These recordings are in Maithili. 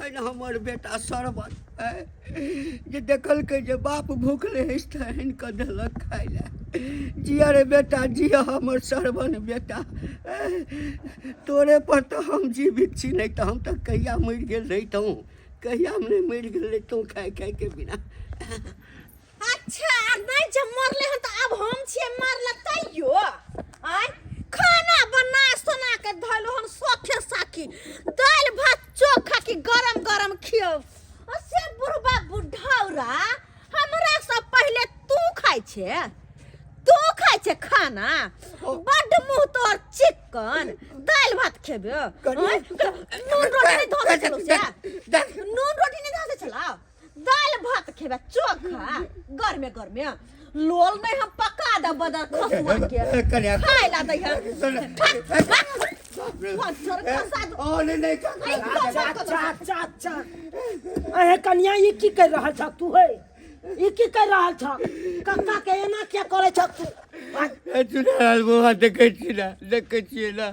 एहन हमर बेटा सरवन जे देखलकै जे बाप भूखले अछि तऽ आनि कऽ देलक खाय लए। जिया रे बेटा जिया, हमर सरवन बेटा, तोरे पर तऽ हम जीवित छी, नहि तऽ हम तऽ कहिया मरि गेल रहितहुँ, कहिया हम नहि मरि गेल रहितहुँ खाय खायके बिना। अच्छा, नहि जे मरले हन तऽ आब हम छियै मरले तैयो। आय खाना बना सोना के धैलो हन सोखे साखी, दालि भात चोखा की गरम गरम खियौ। आ से बुढ़बा बुढ़ौरा हमरा से पहिले तू खाइ छे, तू खाइ छे खाना, बड्ड मुँह तोहर चिक्कन, दालि भात खेबे? आँय? नून रोटी नहि धऽ दै छलौ से? नून रोटी नहि धऽ दै छलौ? दालि भात खेबे चोखा गरमे गरमे, लोल नहीं हम पका दे बदर खसुआ के कन्या खाए ला दै है। पत्थर खसा दो। ओ नहीं नहीं। अच्छा अच्छा अच्छा, अहे कन्या, ई की कर रहल छ तू? है ई की कर रहल छ? कक्का के एना किया करे छ तू? चुनार बौआ, देखै छी ने, देखै छियै ने,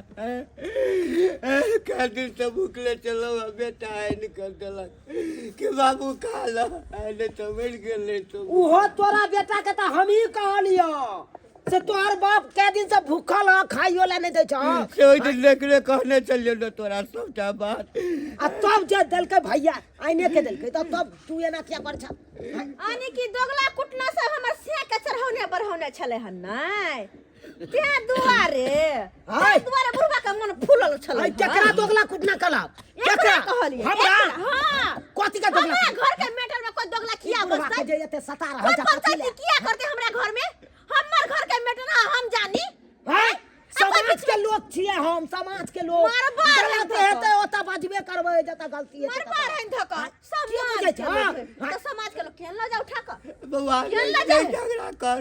कए दिनसँ भुखले चलौ, बेटा आनि कऽ देलक कि बाबू खा ल, नहि तऽ मरि गेल रहितौ। उहो तोरा बेटा के तऽ हमही कहलियो से तोहर बाप कै दिन से भूखल ह, खाइयो ला नहीं दै छ। से ओहि दिन देखले कहने छलियै ने तोरा सबटा बात। आ तब जे देलकै भैया आइने के देलकै तऽ तब तू एना किया कर छ? आने की दोगला कुटना सब हमर सिया के चढ़ौने बढ़ौने छलै हन नै, तें दुआरे हाय। तें दुआरे बुढ़बा के मन फूलल छलै। आई केकरा दोगला कुटना कलाब? एकरा केकरा कहलियै। हमरा? एकरा, हाँ। कथी के दोगला? हमरा घर के मैटर में कोई दोगला किया बुढ़बा के बसतै? जे एते सता रहल कोई छ कथी पंचायती ले? किया करते हमरा घर में? हमर घर के मैटर हम जानी। हैं? समाज के लोग छियै हम, समाज के लोग। मारबा गलत रहन हेतै ओतऽ बजबे करबै, जतऽ गलती हेतै मरबा ततऽ। रहन धक हाँ, समाज की बुझै के छै? लोग हाँ, है। हाँ। तऽ समाज के लोग केहन लऽ जा उठा कऽ बौआ, केहन नहि लऽ जाए? झगड़ा कर,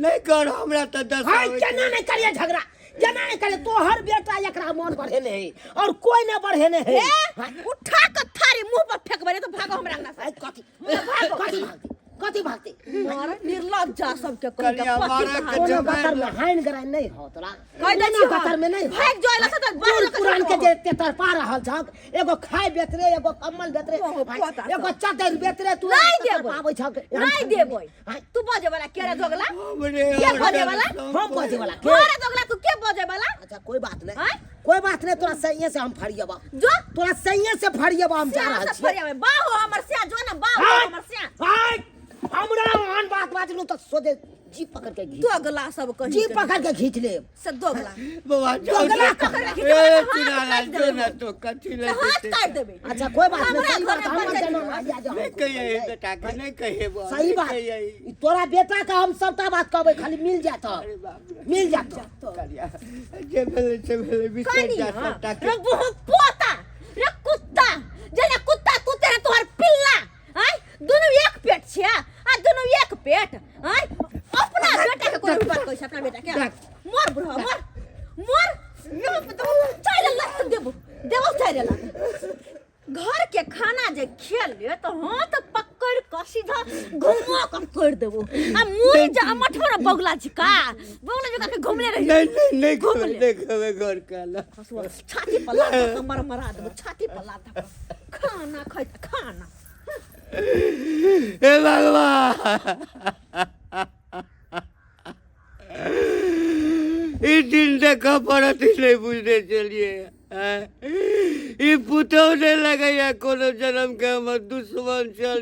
नहि कर, हमरा तऽ दस हाय, आबै केना छै। नहि करिए झगड़ा, केना नहि करिए? तोहर बेटा एकरा मन बढ़ेने है और कोई नहीं बढ़ेने है। हे, उठा कऽ थारी मुंह पर फेंकबै रे तऽ भागो हमरा अंगना से। हाय, कथी भागो। कथी भागती, कथी भागती? मार निर्लज्जा सबके कहि के कनिया पति मारऽ के कहाँ। कोनो जमाए गतर में हाइन गराइन नहीं हो तोरा, कहि दै कोनो छी गतर में नहीं हो। भागि जो एला से तऽ बाहर बूढ़ लऽ कऽ पुरान के चलि जे तेतर पा रहल छक, एगो खाय बेतरे, एगो कम्बल बेतरे, ओहो, पोता एगो चद्दर बेतरे, तू नहीं तेतर देबै। पाबै छक। नहीं देबै। हाय। तू बजे वाला के रे दोगला? हमरे के और बजे वाला? हम बजे वाला के? अरे दोगला, तू के बजे वाला? अच्छा, कोई बात नहीं, आँय? कोई बात नहीं, तोरा सही से हम फरियबा। जो तोरा सही से फरियबा, हम जा रहल से छियै। फरियावे बाहो हमर सिया, जो ना बाहो आँय! हमर सिया। आँय! हमरा ओहन बात बाजलू तऽ सोझे जी पकड़ के घीच, दोगला सब कही जी पकड़ के घीच ले से दोगला। बौआ जाउ। दोगला ने। पकड़ के ए घीच ले, चुनालाल हाथ काटि जो देबै। ने तो कथी ले से हाथ जेतै? काटि देबै। अच्छा, कोई बात नहीं, हमरा सही बात, घर में हमर पंचायत जनम आ जा। नहि कहियै बेटा के, नहि कहियै बौआ, सही नहि बात। कहियै। ई तोरा बेटा के हम सबटा बात कहबै, खाली मिल जात। अरे बाप रे। मिल जात। करिया जे भेलै से भेलै, बिसरि जा कनिया सबटा के। रे बहुत पोता रे कुत्ता, जेना कुत्ता तू तेरा तोहर पिल्ला, आय दुनू एक पेट छिया आ दुनू एक पेट। आय अपना बेटा के कोई बात कहै छै? अपना बेटा के मर बुढ़ा, मर मर, चारि लाख देबो देबो, चारि लाख। घर के खाना जे खेल ले तो हाथ पकड़ के सीधा घुमा के कर देबो आ मुंह जा मठोरा बगला झिका बगला झिका के घुमले रही। नहीं नहीं नहीं। घूम खेबै ले। नहि खेबै घर के ला। हसुआ छाती पर लात धऽ कऽ मर मरा देबो, छाती पर लात धऽ कऽ। खाना खैत खाना। हे भगवान, ई दिन देखऽ पड़त ई नहि बुझने छलियै। आँय? ई पुतहु नहि लगैया कोनो जन्म के हमर दुश्मन छल।